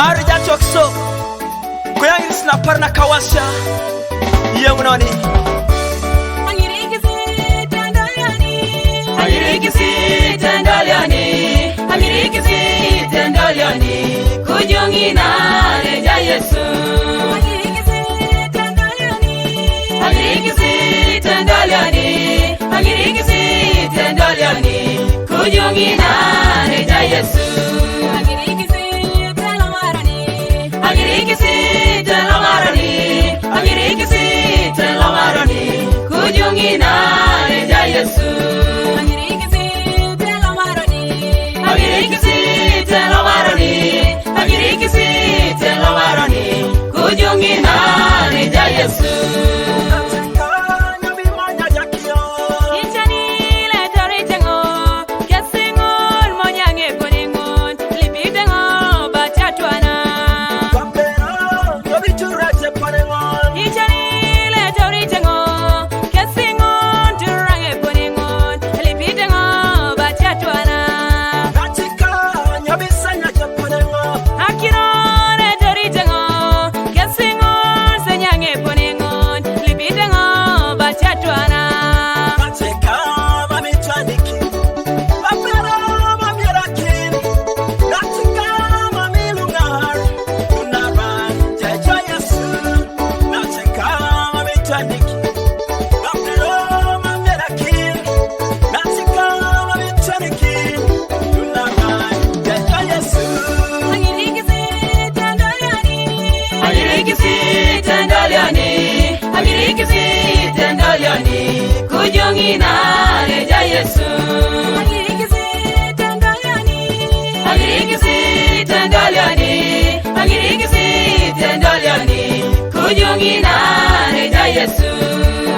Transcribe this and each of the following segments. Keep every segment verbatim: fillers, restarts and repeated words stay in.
Ar ja chok so. Ko yang is na par na kawasha. Yang noni. Angirikisi tendo yoni. Angirikisi tendo yoni. Angirikisi tendo yoni. Kujungi na reja Yesu. Angirikisi tendo yoni. Angirikisi tendo yoni. Angirikisi tendo yoni. Kujungi na reja Yesu. Angirikisi telo maroni. Angirikisi telo maroni. Angirikisi telo maroni. Kujungi na reja Yesu. Angirikisi telo maroni. Angirikisi telo maroni. Angirikisi telo maroni. Kujungi na reja Yesu. Ichani le tori tengo. Kesingon monyange koningon. Lipitengo bachatwana. Ichani le tori tengo. Kesingon turange koningon. Lipitengo bachatwana. Akirone toritengo, kesingon senyange ponengon, lipitengo bachatwana. Angirikisi tendo lioni, angirikisi tendo lioni, angirikisi tendo lioni, kujungi na reja Yesu. Angirikisi tendo lioni, angirikisi tendo lioni, angirikisi tendo lioni, kujungi na reja Yesu.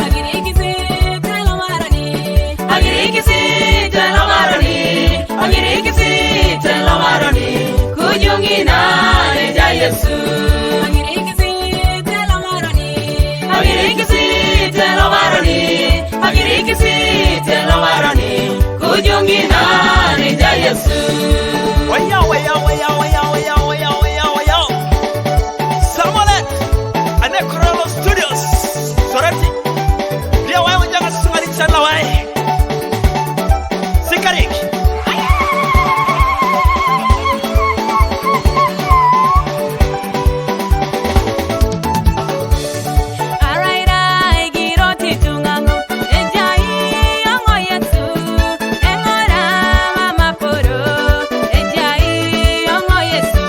Angirikisi telo maroni. Agirigisi telo maroni, agirigisi telo maroni, kujungi na reja Yesu. Agirigisi telo maroni, agirigisi telo maroni, agirigisi telo maroni, kujungi na reja Yesu. Waya, waya, waya, waya, waya, waya, waya, waya. Samuel, ane Kurolo Studios, Soroti. Dia wai wajanga sungari chana wai. Sikarik. Araira igiro titungango, ejai ongo Yesu, engora mama poro, ejai ongo Yesu.